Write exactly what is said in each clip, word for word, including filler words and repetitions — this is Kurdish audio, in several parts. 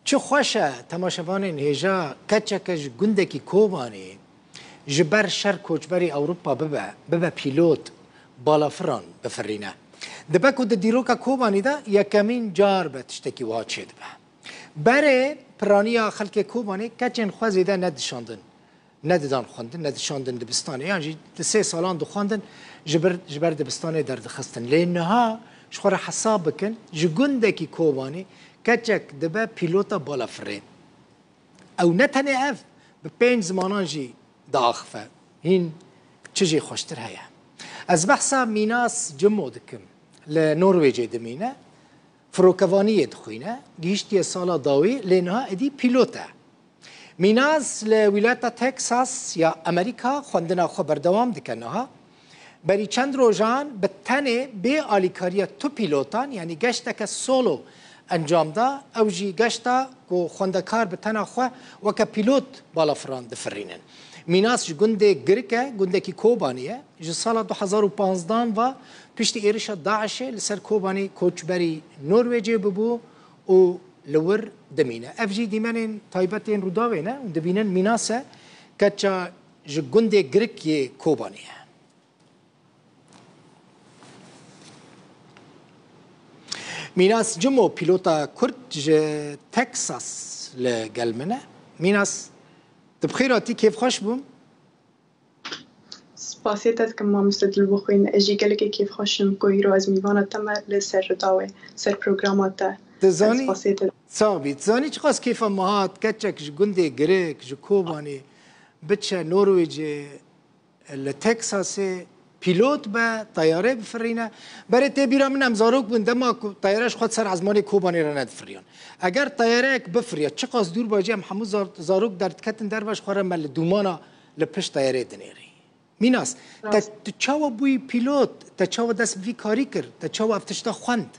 Çi xweş e temaşevanên hêja keçeke ji gundekî Kobanê ji ber şer koçberî Ewropa bibe, bibe pîlot, balafiran bifirîne. Dibe ku di dîroka Kobanî de yekemîn car be tiştekî wiha çêdibe. Berê piraniya xelkê Kobanê keçên xwe zêde nedişandin. Nedidan xwendin, nedişandin dibistanê. Yan jî di sê salan dixwendin, ji ber, ji ber dibistanê derdixistin. Lê niha ji xwe re hesab bikin, ji gundekî Kobanê keçek dibe pîlota balafirê. Ew ne tenê ev, bi pênc zimanan jî diaxife. Hîn çi jî xweştir heye? Ez behsa Mînas Cimo dikim. Li Norwêcê dimîne, firokevaniyê dixwîne, gihîştiye sala dawî, lê niha êdî pîlot e. Mînas li wîlayeta Texas ya Amerîka xwendina xwe berdewam dike niha. Berî çend rojan bi tenê bê alîkariya tu pîlotan, yanî geşteke solo encam da. Ew jî geşta ku xwendekar bi tena xwe weke pîlot balafiran difirînin. Mînas ji gundê Girik e, gundekî Kobanî ye. Ji sala du hezar û panzdan ve piştî êrişa DAIŞê li ser Kobanî koçberî Norwêcê bibû û li wir dimîne. Ev jî dîmenên taybet ên Rûdawê ne. Hûn dibînin Mînas e, keça ji gundê Girik yê Kobanê ye. Mînas Cimo, pîlota Kurd ji Texas li gel min e. Mînas, tu bi xêr hatî, kêfxweş bûm. Spasiyê te dikim mamoste Dilbixwîn. Ez jî gelekî kêfxweş im ku îro ez mîvana te me li ser Rûdawê, ser programa te. Tu zanî, Spasiyê te. Sax bî. Tu zanî çiqas kêfa me hat, keçek ji gundê Girik, ji Kobanê, biçe Norwêcê, li Texasê pîlot be, teyare bifirîne. Berê tê bîra min, em zarok bûn, dema ku teyare ji xwe ser ezmanê Kobanê re nedifiriyan. Eger teyareyek bifiriya, çiqas dûr be jî, em hemû zar-, zarok derdiketin derve, ji xwe re me li dûmana li pişt teyarê dinêrî. Mînas, te, Rast. Tu çawa bûyî pîlot? Te çawa dest bi vî karî kir? Te çawa ev tişta xwend?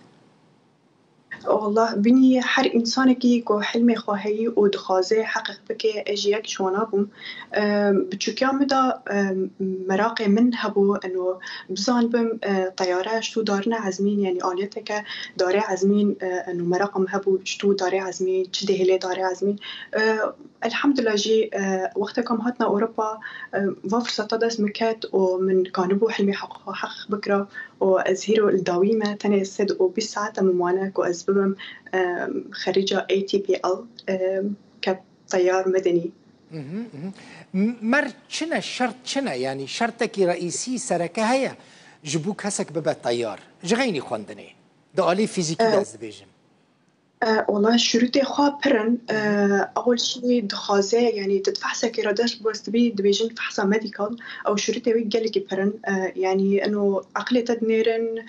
Wallah, binî her însanekî ku hilmê xwe heyî û dixwaze heqîq bike, ez jî yek ji wana bûm. Em, biçûkiya min de, em, meraqê min hebû, eno, bizanibim, e, teyare ji tu darine ezmîn, yanî aliyeteke dare ezmîn, e, eno, meraqa min hebû ji tu dare ezmîn, çi dihêlê dare ezmîn. E, Elhamdulillah jî, e, wexteka min hatina Ewropa, e, va firseta dest min ket û min kanibû hilmê heq-, heqîq bikira û ez hîro li dawî me, tenê sed û bîst saeta min mane ku ez bibim, e, xerîca A T P L, e, ke teyar medenî. Mhm, mhm. M-, mer çi ne, şert çi ne? Yanî şertekî reîsî sereke heye ji bo kesek bibe teyar? Ji xeynî xwendinê. Di alî fîzîkî de E, ez dibêjim. E, wala şurûtê xwe pir in. E, ewil jî dixwaze, yanî tu di fehsekê re dest bi dest dibî, dibêjin fehsa medical, ew şurûtê wê gelekî pir in. E, yanî eno eqilê te dinêrin,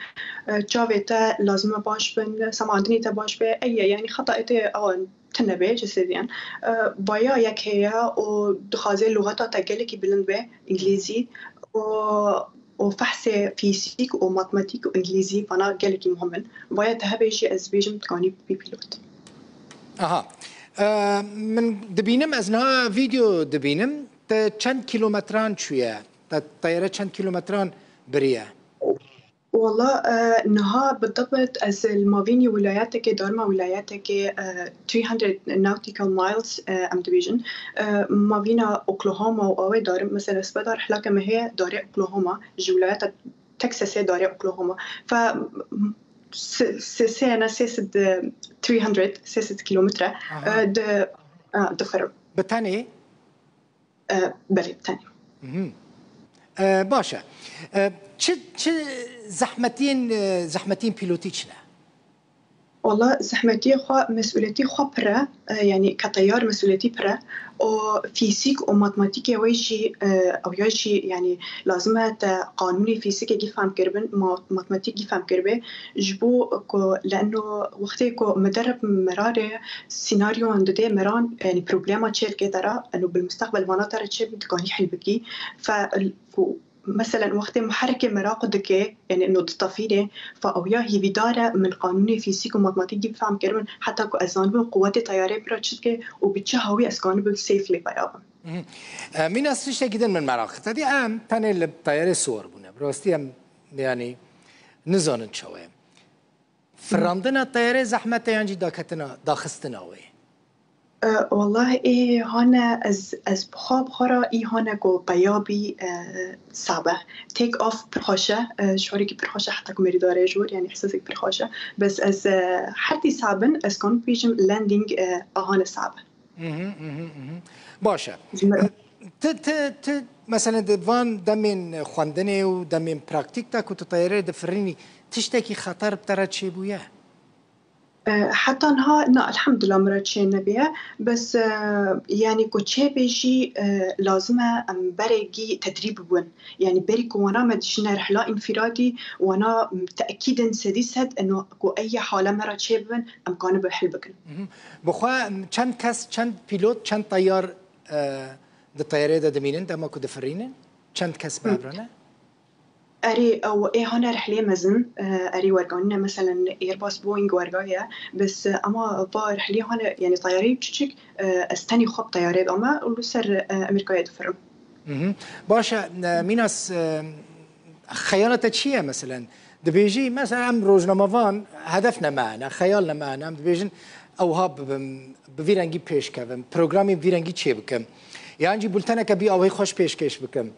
e, çavê te lazim e baş bin, semandinê te baş be, ey ye, yanî xeta ê te ew tune be, cesediyen. E, baya yek heye û dixwaze luxeta te gelekî bilind be, îngilîzî. û û fehsê fîzîk û matematîk û îngilîzî vana gelekî muhim in. Vaya te hebe jî ez dibêjim dikanî bibî pîlot. Aha. Ee, min dibînim, ez niha vîdeo dibînim. Te çend kîlometran çûye? Te teyare çend kîlometran biriye? Wala, e, niha bi dibit ez li mavînî wîlayetekê, darima wîlayetekê, e, three hundred nautical miles, e, em dibêjin. E, mavîna Oklahoma û awê darim. Mesela, sibedar hilake me heye darê Oklahoma, ji wîlayeta Texasê darê Oklahoma. Fe, m-, se-, se-, sê ne sê sed, e, three hundred, sê sed kilometre, aha, e, di, e, difirim. Bi tenê? E, belê, bi tenê. Mhm. E, baş e. E, çi, çi zehmetiyên, e, zehmetiyên pîlotî çi ne? Wala zehmetiyê xwe, mesûletî xwe pir e, e, yanî ke teyar mesûletî pir e. Û fîzîk û matematîkê wê jî, e, ew ya jî, yanî lazim e te qanûnê fîzîkê gî fehm kiribin, ma-, matematîk gî fehm kiribe. Ji bo ku, leeno wextê ku me derib merarê sînaryoyan dide meran, yanî problema çê dike te re, eno bil mustaqbel vana te re çê dikanî hel bikî. Fe, ku Meselen, wextê muherekê meraq dike, yanî eno ditefîne, fa ew ya hîvîdar e, min qanûnê fîzîk û matematîkî fehm kiribin, heta ku ez zanibim quwetê teyarê bira çi dike û bi çi hawî ez kanibim safely peya bim. Mhm. E, Mînas, tiştekî din min meraq kir. Te dî em tenê li teyarê siwar bûne. Bi rastî em, yanî, nizanin çawa ye. Firandina teyarê zehmet e yan jî daketina, daxistina wê? E, Wallahî ê hane ez, ez bi xwe, bi xwe re î hane ku peyabî, e, sabe. Take off pir xweş e, e, şorekî pir xweş e, heta ku merî dare jor, yanî ihsasek pir xweş e. Bes ez, e, her tî sabin, ez kanim bêjim landing, e, a hane sabe. Mhm, mhm, mhm. Baş e. Ji me- E, ti, ti, ti, meselen di van demên xwendinê û demên praktîk de ku tu teyarê difirînî, tiştekî xeter bi te re çêbûye? E, heta niha na, elhamdulillah, min re çê nebiye. Bes, e, yanî ku çê bê jî, e, lazim e em berê gî tedrîb bibin. Yanî berî ku wana me dijine rihla înfiradî, wana, m, teekîdin sedî sed eno ku ey hale me re çê bibin, em kanibe hil bikin. Mhm. Bi xwe, m, çend kes, çend pîlot, çend teyar, e, di teyarê de dimînin dema ku difirînin? Çend kes bi Hı. hev re ne? Erê, ew ê hane rihlê mezin, e, erê werganîne, meselen Airbus, Boeing wergaye, bes, e, ema va rihlê hane, yanî teyareyê çiçik, e, ez tenê xwe bi teyarê dame û li ser, e, Amerîkayê difirim. Mhm. Baş e, e, Mînas, e, xeyala te çi ye meselen? Dibêjî, mesela em rojnamevan hedef ne me hene, xeyal ne me hene, em dibêjin ew ha bibim, bi vî rengî pêş kevim, programê bi vî rengî çê bikim. Yan jî bulteneke bî awayî xweş pêşkêş bikim.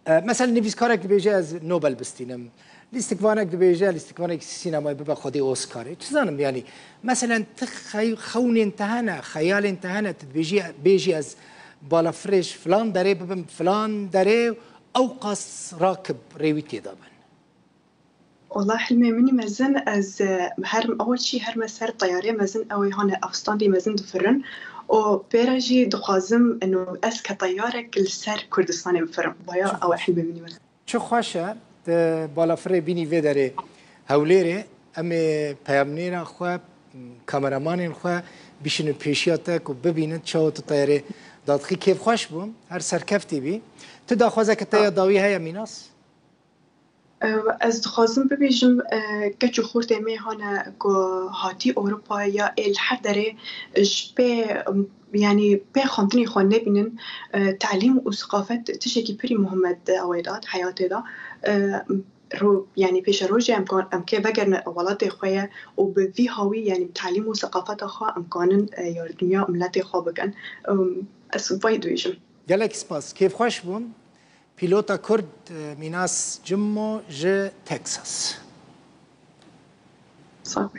E, mesela nivîskarek dibêje ez Nobel bistînim. Lîstikvanek dibêje, lîstikvanek sînemayê bibe xwedî Oscarê. Çi zanim yanî, meselen ti xey-, xewnên te hene, xeyalên te hene, tu dibêjî, bêjî ez balafirê ji filan derê bibim, filan derê û ew qas rakib rêwî tê de bin. Wala hilmê min î mezin, ez, e, her, ew çî her me ser teyarê mezin, ew ê hane ev standê mezin difirin. Û pê re jî dixwazim, eno, ez ke teyarek li ser Kurdistanê bifirim. Vaya ew e hilmê min î mezin. Çi xweş e, tu balafirê bînî vê derê Hewlêrê, em ê peyamnêra xwe, kameramanên xwe bişînin pêşiya te ku bibînin çawa tu teyarê dadixî. Kêfxweş bûm, her serkeftî bî. Tu daxwazeke te ya dawî heye Mînas? Ez dixwazim bibêjim, e, keç û xortê me hane ku hatî Ewropa ya ê li her derê ji pê, yanî pê xwendinê xwe nebînin, e, telîm û siqafet tiştekî pirî muhim e di ew ê de, di heyatê de. E, ro-, yanî pêşerojê em kan-, em kê vegerine welatê xwe ye û bi vî hawî, yanî bi telîm û siqafeta xwe em kanin, e, yardimiya miletê xwe bikin. Em, ez vay dibêjim. Gelek spas. Kêfxweş bûm. Pîlota Kurd, e, Mînas Cimmo ji Texas. Sax be.